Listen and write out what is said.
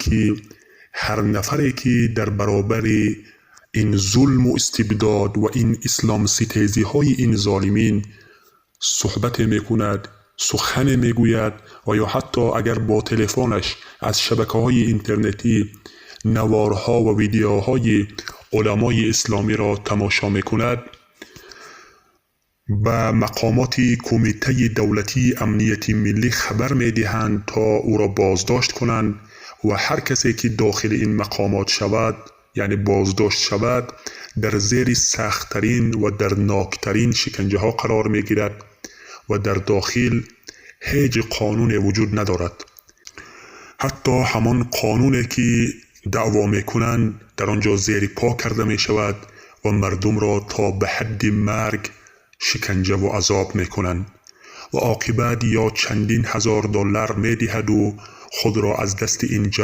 Ки ҳар нафаре, ки дар баробари ин зулму истибдод ва ин исломситезиҳои ин золимин суҳбате мекунад, сухане мегӯяд ва ё ҳатто агар бо телефонаш аз шабакаҳои интернетӣ наворҳо ва видеоҳои уламои исломиро тамошо мекунад, ба мақомоти Кумитаи давлатии амнияти миллӣ хабар медиҳанд, то ӯро боздошт кунанд. Ва ҳар касе, ки дохили ин мақомот шавад, яъне боздошт шавад, дар зери сахттарин ва дардноктарин шиканҷаҳо қарор мегирад ва дар дохил ҳеҷ қонуне вуҷуд надорад. Ҳатто ҳамон қонуне, ки даъво мекунанд, дар он ҷо зери по карда мешавад ва мардумро то ба ҳадди марг шиканҷаву азоб мекунанд. Ва оқибат ё чандин ҳазор доллар медиҳаду худро аз дасти ин ҷаллод